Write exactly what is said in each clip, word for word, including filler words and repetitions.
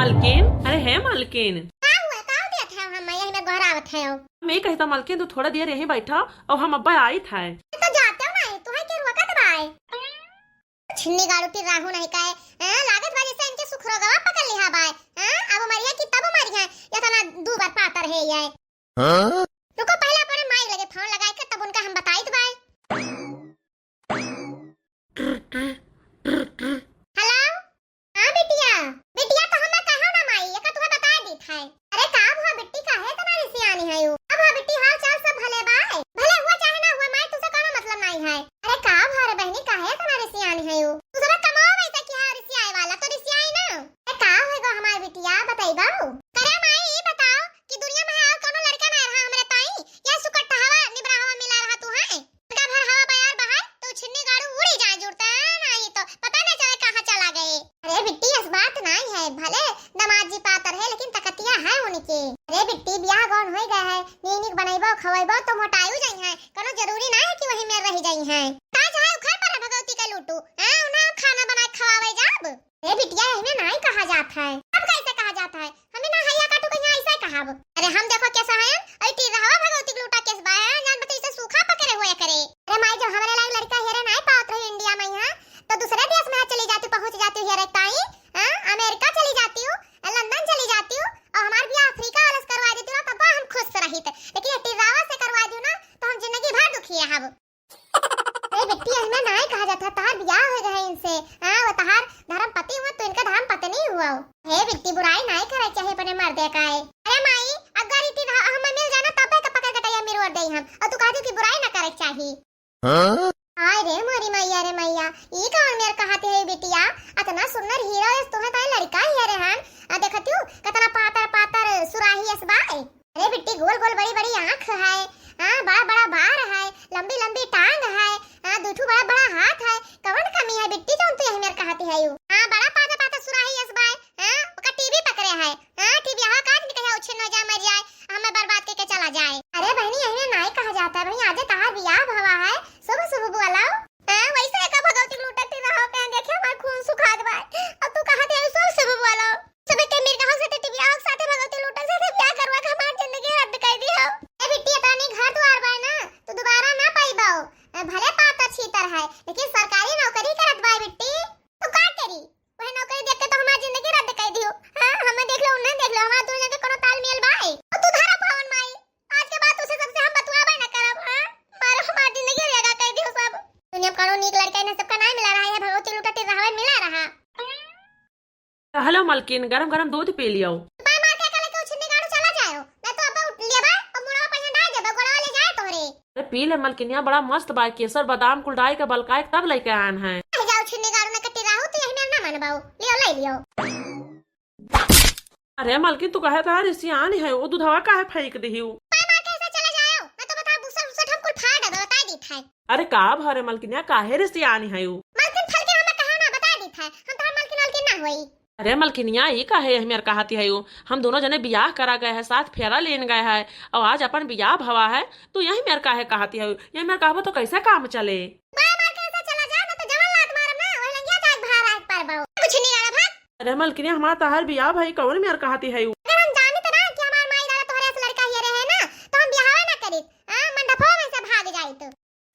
मलकिन, अरे हे मलकिन। का हुआ? का देत है? हम यही में गोहरावत है। हम ई कहता मलकिन, तू थोड़ा देर यहीं बैठा और हम अब्बा आइत है। तो जाते हो नहीं, तू है के रुआ का दबाए? छिन्नी गाड़ू टिर्राहू नहीं काहे? हाँ, लागत बा जैसे इनके सुखरोगवा पकड़ लिहा बाय। हाँ, अब मरिया कि तब मरिया, इतना दू बार पातर है ये। हाँ? रुको, पहले अपने माई लगे फोन लगाए के तब उनका हम बताइत बाय। हेलो? हाँ बिटिया, बिटिया तो हमें कहो ना माई, एका तुहे बता दीत है। अरे का भवा बिट्टी, काहे इतना रिसियानी है यू? अब भवा बिट्टी, हाल चाल सब भले बाय? भले हुआ चाहे ना हुआ माई, तुसे कोनो मतलब नहीं है। अरे का भवा रे बहनी, काहे इतना रिसियानी है यू? तू सब कमाओ वैसे कि हाँ रिसियाए वाला तो रिसियाई ना। अरे का होएगा हमार बिटिया, बताइबा? करे माई, ई बताओ कि दुनिया में और कोनो लड़का ना रहा हमरे ताई, या सुकट्टा हवा निबरा हवा मिला रहा तू है? का भर हवा बयार बहाए तो छिन्नी गाड़ू उड़ी जाए जुड़ता, नहीं तो पता नहीं चले कहाँ चला गए। अरे बिट्टी, इस बात नहीं है, भले दामाद जी पातर है लेकिन तकतिया है उनके। अरे बिट्टी, बियाह गौन होई गए है, नीक नीक बनैबो खवैबो तो मोटायु जाई है, कोनो जरूरी नहीं है कि वही में रह जाई है। का चाहे उखर पर है भगवती का लूटू, हाँ, उन्हें हम खाना बनाए खवावे जाब। ए बिटिया, एहमे नाई कहा जात है। अब कैसे कहा जात है? हमें ना हैया काटू कहिया ऐसे कहब। अरे हम देखो कैसा है, ऐ टिर्राहवा भगवती के लूटा केस बा, हैं? जान बची से सूखा पकड़े हुए करे। अरे माई, जब हमारे लायक लड़का हेरे नाई पावत रही इंडिया में यहाँ, तो दूसरे देश में चली जाती, पहुँच जाती हेरे ताई, हाँ? अमेरिका चली जाती हूँ, लंदन चली जाती हूँ, और हमार बियाह अफ्रीका वाले से करवा देती ना, तब हम खुश रहित। लेकिन ये टिर्रावा से करवा दी ना, तो हम जिंदगी भर दुखी रहब। अरे बिट्टी, एहमे नाई कहा जात है, तहार बियाह हो गए इनसे। हाँ, वो तहार धर्म पति हुआ, तू इनका धर्म पत्नी हुआ। हे बिट्टी, बुराई नाई करे चाहे अपने मर्दे का है। अरे माई, अगर इतनी रहा, हम मिल जाना, तब का पकड़ के टैया मिरवर दे हम। और तू कहती कि बुराई ना करे चाही। हाँ? हाय रे मोरी मैया रे मैया, ई कौन मेर कहती है बिटिया? अतना सुंदर हीरो है, तुम्हें ताई लड़का ही है रे हम। आ देखती हूँ, कितना पातर पातर सुराही अस बाय। अरे बिट्टी, गोल गोल बड़ी बड़ी आँख है, हाँ, बड़ा बड़ा बार है, लंबी लंबी टांग है, हाँ, दू ठू बड़ा बड़ा हाथ है। कवन कमी है बिट्टी, जौन तू यही मेर कहती है यू? हाँ, बड़ा पाता पाता सुराही यस बाय, हाँ, ओका टीबी पकड़े है, हाँ, टीबी हवा काज निकल जाए, उछिन हो जाए, मर जाए, हमें बर्बाद करके चला जाए। अरे बहनी, यही में नाई कहा जाता है बहनी, आज तहार बियाह भवा है, शुभ शुभ बोलाओ। हाँ, वैसे का भगवती लूटती रहो, कहीं देखे हमार खून सुखात बाय, और तू कहती है शुभ शुभ बोलाओ। सबके मिर्गा हो साथे टिबिया हो साथे भगवती लूटन साथे बियाह करवा के हमार जिंदगी रद्द कर दियो। ए बिट्टी, इतनी घर द्वार बाय ना, तो दोबारा ना पाइबो। ए, भले पातर छीतर है, लेकिन सरकारी नौकरी करत बाय बिट्टी। तो का करी? वह नौकरी देख के तो हमार जिंदगी रद्द कर दियो। हाँ, हमें देख लो, उन्हें देख लो, हमार दुनिया के कोनो तालमेल बाय। और तू धरा पावन माई, आज के बाद उसे सबसे हम बतुआबे ना करब। हाँ, मारो हमार जिंदगी जगह कर दियो सब। दुनिया में कोनो नीक लड़का इन्हें सबका ना मिला रहा है, भगवती लूटती रहवे मिला रहा। हेलो मलकिन, गरम गरम दूध पी लियो। बाय मार के कहले कि उछिन्नी गाड़ू चला जायो, नहीं तो अब उठ लिया बा और मुड़वा पहिया डाल देबा, गोड़वा ले जाए तोहरे। अरे पी ले मलकिनिया, बड़ा मस्त बा, केसर बादाम कुल डाल के बलकाए के तब लेके आन है। आ जाओ उछिन्नी गाड़ू ने कट्टी राहू, तो यही में ना मनबाऊ, लियो ले लियो। अरे मलकिन, तू कहे था रिसियान है, वो दूधवा काहे फेंक दिहियो? बाय मार के ऐसा चला जायो, नहीं तो बता बुसट बुसट हम कुल फाड़ देबे, बता दी था। अरे का भरे मलकिनिया, काहे रिसियानी है यू? मलकिन फल के हमें कहा ना बता दी था, हम तो मलकिन वलकिन ना होई। अरे मलकिनिया, ई काहे यही मेर कहती है यू? हम दोनों जने बियाह करा गए हैं, साथ फेरा लेन गए हैं, और आज अपन बियाह भवा है, तो यही मेर काहे कहती है यू? यही मेर कहबो तो कैसे काम चले? बाय मार के ऐसा चला जा, ना तो जवन लात मारब ना, वही लंगिया जाग भार आग पर बाऊ। कुछ नहीं रहा भाग। अरे मलकिनिया, हमार तहार बियाह भाई कौन मेर कहती है यू? अगर हम जानित ना कि हमार माई दादा तोहरे से लड़का हियरे है ना, तो हम बियाहवा ना करित, हाँ, मंडपवा में से भाग जाइत।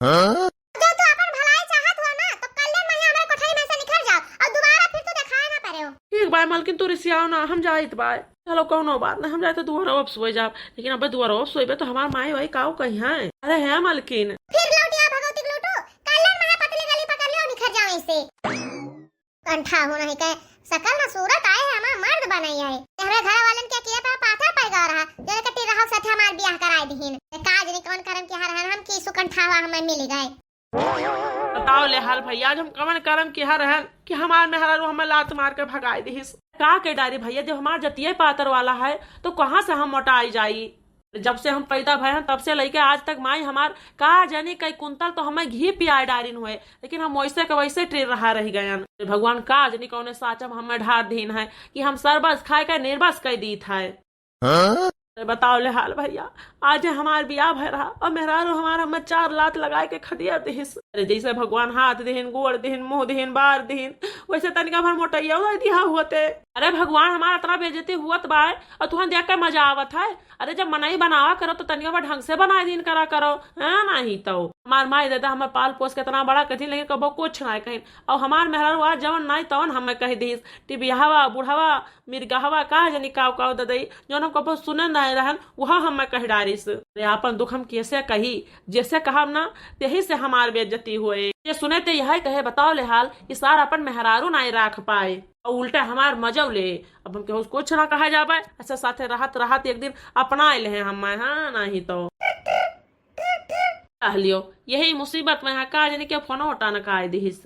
हाँ? जो तू अपन भलाई चाहत हो ना, तो कल में ही हमारे कोठरी में से निकल जाओ और दोबारा फिर तू दिखाई ना पड़े हो। ठीक बाय मलकिन, तू रिसियाओ ना, हम जाइत बाय। चलो कौनो बात ना, हम जाइत दुआरो अब सोए जाब, लेकिन अब दुआरो अब सोएबे तो हमार माई वाई काऊ कही है। अरे है मलकिन। फिर लौटिया भगवती के लूटू, कल में ही पतली गली पकड़ लियो, निकल जाओ ऐसे। कंठा हो नहीं के, सकल न सूरत आए है, हमार मर्द बनाई है। हमरे घर वालन के किया पे पाथर पड़ गया रहा, जने के टिर्राहू साथे हमार बियाह कराए दिहिन। ए, का जनी कौन करम किहा रहन हम कि सुकंठावा हमें मिल गए। बताओ ले हाल भैया, आज हम कवन करम किहा रहन कि हमार मेहरारू हमें लात मार के भगाए दिहिस। का के डारी भैया, जब हमार जतिये पातर वाला है तो कहाँ से हम मोटाई जाई? जब से हम पैदा भए हैं, तब से लइके आज तक माई हमार का जानी कई कुंतल तो हमें घी पियाए डारिन हुए, लेकिन हम वैसे के वैसे टिर्राहा रह गयन। भगवान का जानी कौने साँचा में हमें ढार दीन है कि हम सरबस खाए के निर्बस कई दीत है। हाँ? अरे बताओ ले हाल भैया, आज हमार बियाह भय रहा और मेहरारू हमार हमें चार लात लगाए के खदेड़ दिहिस। अरे जैसे भगवान हाथ दिहिन, गोड़ दिहिन, मुंह दिहिन, बार दिहिन, वैसे तनिका भर मोटैया दे दिहा होते। अरे भगवान, हमार इतना बेइज्जती हुअत बाय और तुहन देख के मजा आवत है। अरे जब मनई बनावा करो तो तनिका भर ढंग से बनाए दिन करा करो, हाँ, नहीं तो। हमार माई दादा हमें पाल पोस के इतना बड़ा कथिन, लेकिन कबो कुछ ना कहिन। और हमार मेहरारू आज जवन नाई तवन हमें कह दिस, टिबियाहवा, बुढ़वा, मिर्गहवा, का जनी काव काव ददई, जौन हम कबो सुने नाई रहन, वह हमें कह डारिस। अरे आपन दुख हम कैसे कही, जैसे कहब ना, तेही से हमार बेइज्जती होए। ये सुने ते यह कहे, बताओ ले हाल, ई सार अपन मेहरारू नाई राख पाए, और उल्टा हमार मजौ ले। अब हम केहू से कुछ ना कहा जाबे, अच्छा साथे रहत रहत एक दिन अपना ले हैं हमें, हाँ, नहीं तो। कहलियो, यही मुसीबत में है, का जनी के फोनो उठा न का दिहिस।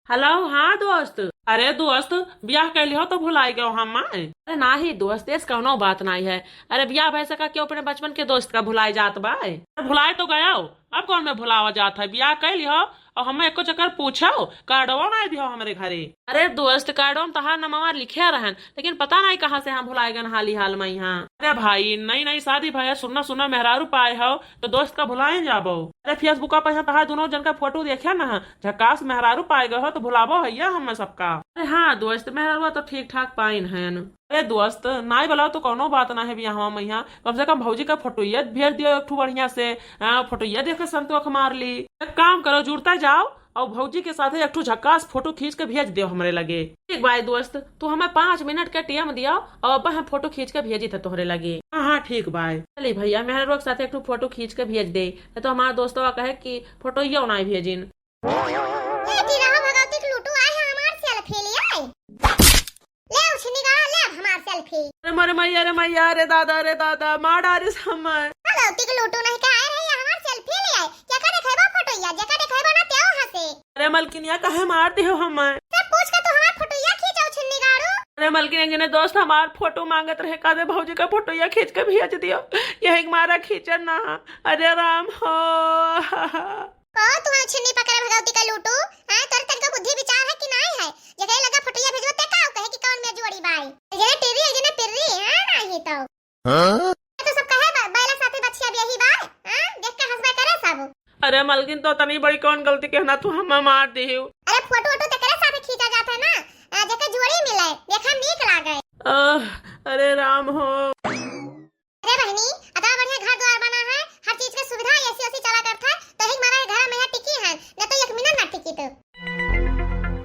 हेलो, हाँ दोस्त। अरे दोस्त, बियाह कैली हो तो भुलाई गयो हम। अरे नाही दोस्त, ऐस कौनो बात नाही है। अरे बियाह भैसे का क्यों अपने बचपन के दोस्त का भुलाई जात बा? अरे भुलाई तो गयो, अब कौन में भुलावा जात है? बियाह कैली हो और हमें एको चक्कर पूछो, कार्डवा नाही दियो हमरे घरे। अरे दोस्त, कार्डवा में तहार नमवा लिखे रहन, लेकिन पता नाही कहाँ से हम भुलाई गन हाली हाल में यहाँ। अरे भाई, नई नई शादी भय, सुन्ना सुन्ना मेहरारू पाए हो तो दोस्त का भुलाए जाबो। अरे Facebook पर यहाँ तहार दोनों जन का फोटो देखे ना, झकास मेहरारू पाए गए हो तो भुलाबो हैया हमें सबका। अरे हाँ दोस्त, मेहरारू तो ठीक ठाक पाइन हन। अरे दोस्त, नाई बोलाओ तो कौनो बात ना है बियाहवा में यहाँ, कम से कम भौजी का फोटोइया भेज दियो एक ठो बढ़िया से। हाँ, फोटोइया देखे संतोख मार ली। एक काम करो, जुड़ता जाओ और भौजी के साथे एक ठो झकास फोटो खींच के भेज दियो हमरे लगे। ठीक बाय दोस्त, तू हमें पाँच मिनट के टेम दियो और अब हम फोटो खींच के भेजी थे तोहरे लगे। हाँ हाँ ठीक बाय। चली भैया, मेहररुआ के साथे एक ठो फोटो खींच के भेज दे, नहीं तो हमार दोस्तवा कहे कि फोटो यो ना भेजिन। ए, की रहा भगवती के लूटू आए हैं हमार सेल्फी ले आए। ले उछनी गाड़ा ले अब हमार सेल्फी। अरे मरे मैया रे मैया, अरे दादा, अरे दादा, मार डारिस हमें। भगवती के लूटू नहीं के आए रहे हमार सेल्फी ले आए। जेका देखेबो फोटोइया, जेका देखेबो ना तेओ हंसे। अरे मलकिनिया, काहे मार दिहो हमें? सब पूछ के तू हमार फोटोइया खींचो छिन्नी गाड़ू। अरे मलकिनिया, जने दोस्त हमार फोटो मांगत रहे, का दे भौजी का फोटोइया खींच के भेज दियो, यही के मारा खींचन ना। अरे राम हो। को तू है छिन्नी पकड़े भगवती का लूटू? हैं, तोरे तनिको बुद्धि विचार है कि नाई है? जेकरे लगा फोटोइया भेजबो ते का कहे कि कौन में जोड़ी बाई? जेने टिर्री है, जेने पिर्री, हैं, नाही तो। हाँ? तो सब कहे ब-, बैला साथे बछिया बियही बाय, हैं? देख के हंसबे करे सब। अरे मलकिन, तो तनी बड़ी कौन गलती के ना तू हमें मार दिहिउ। अरे फोटो वोटो तेकरे साथे खींचा जात है ना, आ, जेकर जोड़ी मिले, देखा नीक लागे। आह, अरे राम हो। अरे बहनी, इतना बढ़िया घर द्वार बना है, हर चीज के सुविधा, एसी ओसी चला करत है, तो ही हमारा घर में यहाँ टिकी है, न तो एक मिनट ना टिकी तो।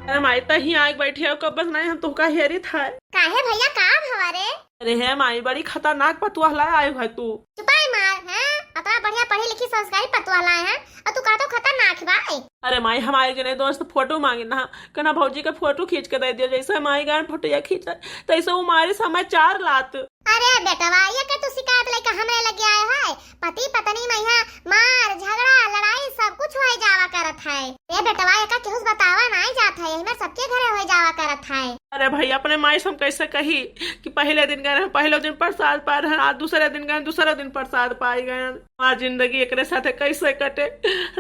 अरे माई, तही आके बैठी हो, कब बस नहीं हम तुहका हेरी था। काहे भैया, का भवा रे? अरे हे माई, बड़ी खतरनाक पतुआ लाए आए है तू। चुपाई मार, हैं? अतना बढ़िया पढ़ी लिखी संस्कारी पतुआ लाए हैं, और तू कहतो खतरनाक बाए। अरे माई, हमारे जने दोस्त फोटो मांगे ना, कहना भौजी का फोटो खींच के दे दियो, जैसे माई गान फोटोया खींचा, तैसे वो मारे समय चार लात। अरे बेटवा, ये के तू शिकायत लेके हमरे लगे आए है? पति पत्नी में यहाँ मार, झगड़ा, लड़ाई सब कुछ होए जावा करत है। ए बेटवा, एका केहू से बतावा नाई जात है, यही में सबके घरे होए जावा करत है। अरे भाई, अपने माई से हम कैसे कही कि पहले दिन गए हैं, पहले दिन प्रसाद पाए रहन, आज दूसरे दिन गए हैं, दूसरे दिन प्रसाद पाए गए हैं। हमार जिंदगी एकरे साथे कैसे कटे,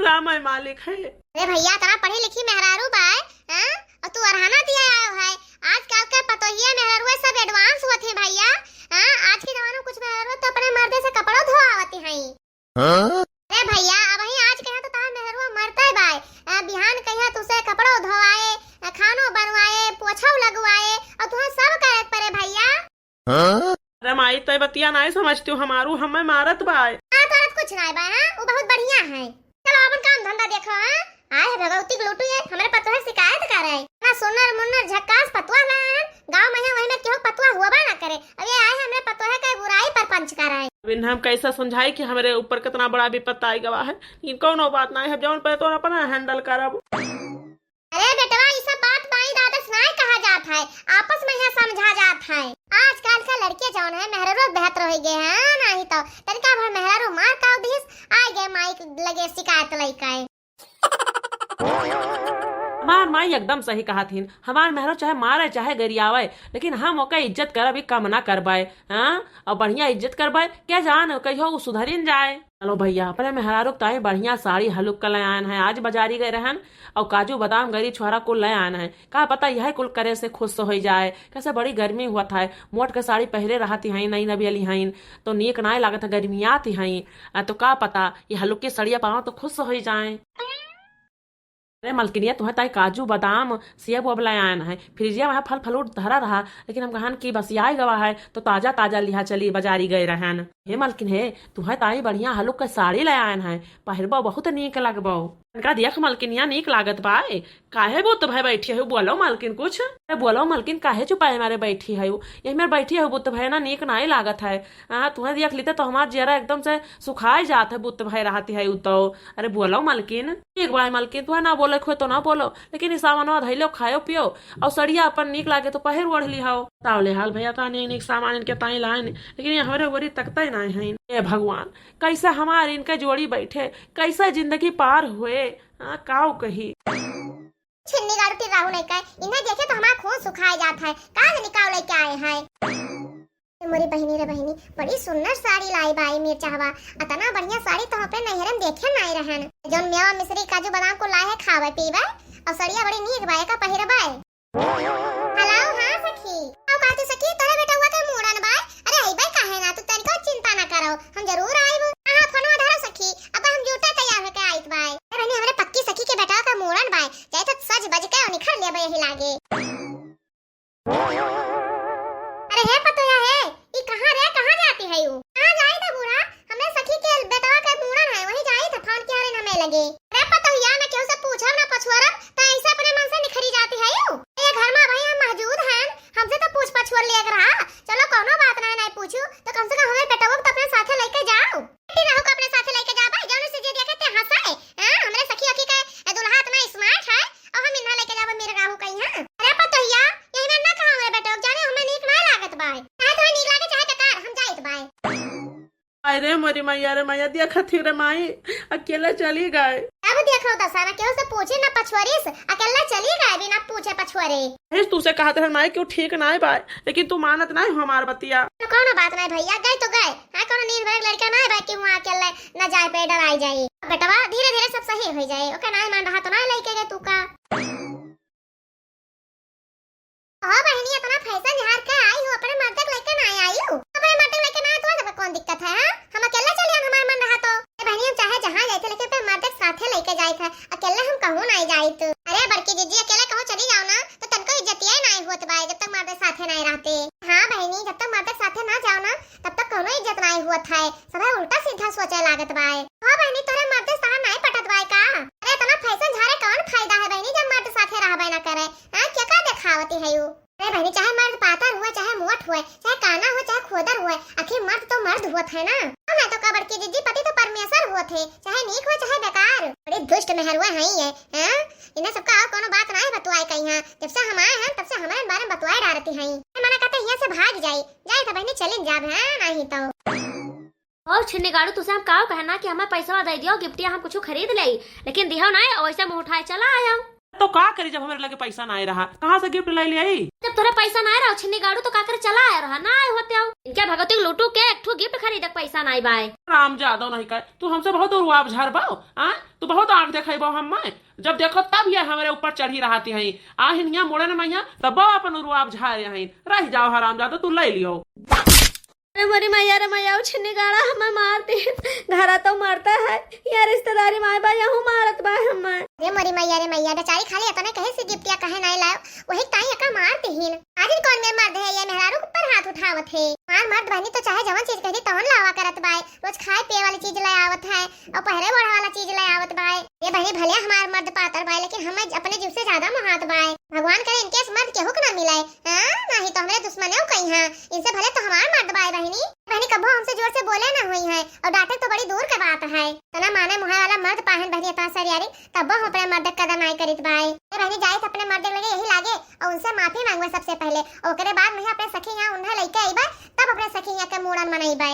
राम ही मालिक है। अरे भैया, इतना पढ़ी लिखी मेहरारू बाय, हाँ? और तू अरहाना दिया आयो है। आजकल के पतोहिया मेहरारू सब advance होत हैं भैया। हाँ, आज के जमाना में कुछ मेहरारू तो अपने मर्दे से कपड़ो धोआवती हैं। हाँ? अरे भैया, अब ही आज कहा तो तार मेहरुआ मरते बाय। आ, बिहान कहिया तुसे कपड़ो धोवाए, आ, खानो बनवाए, पोछो लगवाए, और तुहर सब करे के परे भैया। हाँ? अरे माई, तय बतिया नाई समझती हूँ, हमारू हमें मारत बाय। हाँ, तो कुछ नाई बाय, हाँ? वो बहुत बढ़िया है। चलो अपन काम धंधा देखो, हाँ? आए है भगवती के लूटू ये, हमरे पतोहे शिकायत करे। ना सुनर मुन्नर झक्कास पतुआ ना है, गाँव में है, वही में केहू पतुआ हुआ ना करे। अब ये आए है हमरे पतोहे के बुराई पर पंच करे। अब इन्हें हम कैसे समझाई कि हमरे ऊपर कितना बड़ा विपत्त आई गवा है, लेकिन कौनो बात नहीं है, जौन पे तो अपना handle करब। अरे बेटवा, ई सब बात माई दादा से नाय कहा जात है, आपस में यहाँ समझा जात है। आजकल का लड़के जौन है, मेहरारू बेहतर हो गए हैं, नहीं तो तनिका भर मेहरारू मार काव दिस, आ गए माई के लगे शिकायत लइके। हमार माई एकदम सही कहत हिन, हमार मेहरारू चाहे मारे चाहे गरियावे, लेकिन हम ओकर इज्जत करब, ई कम ना करबे, हाँ? और बढ़िया इज्जत करबे, के जान कहियो उ सुधरिन जाए। चलो भैया, अपने मेहरारू के ताई बढ़िया साड़ी हलुक के ले आयन है, आज बाजारी गए रहन और काजू बादाम गरी छोहरा कुल ले आयन है। का पता यह कुल करे से खुश हो जाए, कैसे बड़ी गर्मी हुआ था, मोट के साड़ी पहरे रहती हैं, नई नबियली हैं, तो नीक नाय लागत है, गर्मियात हैं। आ, तो का पता ये हलुक के सड़िया पाओ तो खुश हो जाए। अरे मलकिनिया, तुहैं ताई काजू, बादाम, सेब ओब लै आयन है, फ्रिजिया मा फल फ्रूट धरा रहा, लेकिन हम कहन कि बसियाय गवा है, तो ताजा ताजा लिहा चली, बजारी गए रहन। हे मलकिन हे, तुहैं ताई बढ़िया हलुक के साड़ी लै आयन है, पहिरबो बहुत नीक लगबो। इनका देख मलकिनिया, नीक लागत बा। काहे बुत भय बैठी है, बोलो मलकिन कुछ। अरे बोलो मलकिन, काहे चुपाए मारे बैठी है? यही मेरे बैठी है बुत भय ना, नीक नाई लागत है। हाँ, तुहैं देख लेते तो हमार जियरा एकदम से सुखाई जात है, बुत भय रहती है उ तो। अरे बोलो मलकिन। ठीक बाय मलकिन, तुहैं ना बोले खोए तो ना बोलो, लेकिन ई सामानवा धइलो, खायो पियो, और सड़िया अपन नीक लागे तो पहिर ओढ़ लिहाओ। तावले हाल भैया, ता नीक नीक सामान इनके ताई लाए, लेकिन ये हमरे ओरी तकते नाई है। ए भगवान, कैसे हमार इनके जोड़ी बैठे, कैसे जिंदगी पार हुए, हाँ, काव कही। छिन्नी गाड़ू टिर्राहू नहीं कहे, इन्हें देखे तो हमार खून सुखाए जात है। का जाने का लेके आए हैं। ए मोरी बहिनी रे बहिनी, बड़ी सुंदर साड़ी लाई बाई मिर्चहवा। अतना बढ़िया साड़ी तो अपने नैहरे में देखे नाई रहन। जौन मेवा मिश्री काजू बादाम को लाए है, खावे पीवे, और सड़िया बड़ी नीक बा, एका पहिरबे। हेलो, हाँ सखी। आओ का तू सखी, तोरे बेटउआ के मूड़न बा। अरे अइबे काहे ना, तू तनिको चिंता ना करो, हम जरूर आइब। हाँ, हाँ, फोनवा धरो सखी, अब हम जूठे तैयार होके आइत बाय। अरे बहिनी, हमरे पक्की सखी के बेटवा का मूड़न बाय, जाइत सज बज के निखर लेबे यही लागे। अरे हे पतोया हे, ई कहाँ रे, कहाँ जाती है यू? कहाँ जाइत है बूढ़ा? हमरे सखी के बेटवा के मूड़न है, वहीं जाइत है, फोन किया रे हमें लगे। अरे पतोहिया, ना केहू से पूछब ना पछुअरब, त ऐसे अपने मन से निखरी जाती है यू। ये घर में भाई हम मौजूद हैं, हमसे तो पूछ पछुअर लेके रहा। चलो कौनो बात नहीं, नहीं पूछू, तो कम से कम हमरे बेटवा को तो अपने साथे लेके जाओ। बेटी रहू को अपने साथे लेके जाबे, जौन से जे देखे ते हंसे। हाँ, हमरे सखी अखी के दुल्हा इतना smart है, और हम इन्हें लेके जाबे मेरे राहू कहीं, हाँ? अरे पतोहिया, यही में ना कहा हमरे बेटवा, जाने हमें नीक ना लागत बाय। चाहे तुम्हें नीक लागे, चाहे बेकार, हम जाइत बाय। अरे मोरी मैया रे मैया, देखत ही रे माई, अकेले चली गए। अब देखो दशा, ना केहू से पूछे ना पछुअरिस, अकेले चली गए बिना पूछे पछुअरे। हेस तू से कहत रहन माई कि उ ठीक नाय बाय, लेकिन तू मानत नाय हो हमार बतिया। तो कौनो बात नाय भैया, गए तो गए। हाँ, कौनो नीन भरक लड़का नाय बाय कि वहाँ अकेले न जाए पे डराई जाए। बेटवा धीरे धीरे सब सही हो जाए। ओके नाय मान रहा तो नाय लेके गए तू का। हाँ बहिनी, इतना फैशन झार के आई हूँ, अपने मर्द के लेके ना आई हूँ। अपने मर्द के लेके ना आई तो सबका कौन दिक्कत है, हाँ? हम अकेले चले हम, हमार मन रहा तो। ए बहिनी, हम चाहे जहाँ जाइत है, लेकिन अपने मर्द के साथे लेके जाइत है, अकेले हम कहूँ नहीं जाइत। अरे बड़की जीजी, अकेले कहूँ चली जाओ ना, तो तनको इज्जतिया ही नहीं होत बाय, जब तक मर्द साथे नहीं रहते। हाँ बहिनी, जब तक मर्द साथे ना जाओ ना, तब तक कौनो इज्जत नहीं होत है, सभे उल्टा सीधा सोचे लागत बाय। हाँ बहिनी, तोरे मर्द साथ नहीं पटत बाय का? अरे इतना फैशन झारे कौन फायदा है बहिनी, जब मर्द साथे रहबे ना करे? हाँ, क्या का देखावती है यू? अरे बहिनी, चाहे मर्द पातर हुए, चाहे मोट हुए, चाहे काना हुए, चाहे खोदर हुए, आखिर मर्द तो मर्द होत है ना। हम ना तो का बड़की जीजी, पति तो परमेश्वर होत है, चाहे नीक हुए, चाहे बेकार। बड़ी दुष्ट मेहरुआ है ये, हैं? इन्हें सबका और कोनो बात ना है बतुआए कहीं, हाँ। जब से हम आए हैं, तब से हमारे बारे में बतुआए डारती हैं। मना कहते यहाँ से भाग जाई, जाए तो बहिनी चलिन जाब, हाँ, नहीं तो। और छिन्नी गाड़ू, तुसे हम काव कहना कि हमें पैसवा दे दियो, गिफ्टिया हम कुछ खरीद ले, लेकिन दिहो ना, वैसे मुँह उठाए चला आयो। तो का करी जब हमारे लगे पैसा ना रहा, कहाँ से गिफ्ट ले ले आई? जब तोरे पैसा ना रहा छिन्नी गाड़ू, तो का करे चला आयो रहा, ना आए होते हो। इनके भगवती लूटू के एक ठो गिफ्ट खरीदक पैसा ना बाय। राम जादो नहीं कहे, तू हमसे बहुत रुआब झार बाओ, आ? तू बहुत आँख देखाई बाओ हम मैं, जब देखो तब ये हमारे ऊपर चढ़ी रहती हैं। आ हिनिया मोड़े न मैया, तब अपन रुआब झारे हैं। रह जाओ हराम जादो, तू ले लियो। अरे मोरी मैया रे मैया, उ छिन्नी गाड़ा हमें मार दे। घरा तो मारता है, या रिश्तेदारी माय बा, यहू मारत बा हमें। अरे मोरी मैया रे मैया, बेचारी खाली इतने कहे से गिफ्टिया कहे नहीं लायो, वही ताई एका मार देहिन। आज कौन मेरे मर्द है, ये मेहरारू ऊपर हाथ उठावत है। हमार मर्द बहनी तो चाहे जवन चीज कही तवन लावा करत बाय, रोज खाए पिए वाली चीज ले आवत है और पहरे ओढ़े वाला चीज ले आवत बाय। ये बहनी भले हमार मर्द पातर बाय, लेकिन हमें अपने जीव से ज्यादा मोहात बाय। भगवान करे इनके ऐसे मर्द केहू के ना मिले, हाँ? नहीं तो हमरे दुश्मने कहीं हैं, इनसे भले तो हमार मर्द बाय बहनी। बहनी कबो हमसे जोर से बोले ना हुई हैं और डांटे तो बड़ी दूर के बात है। तना माने मुहाय वाला मर्द पाहन बहनी इतना सरियारी, तब हम अपने मर्द के कदर नाई करित बाय। ए बहनी जाइत अपने मर्द के लगे यही लागे और उनसे माफी मांगवे सबसे पहले, और ओकरे बाद में अपने सखी यहाँ उन्हें लेके अइबे, तब अपने सखी यहाँ के मूड़न मनइबे।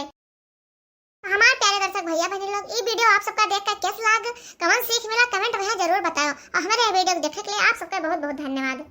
हमार प्यारे दर्शक भैया बहनी लोग, ई वीडियो आप सबका देख के कैस लाग, कवन सीख मिला, कमेंट में जरूर बताओ और हमारे वीडियो को देखने के लिए आप सबका बहुत बहुत धन्यवाद।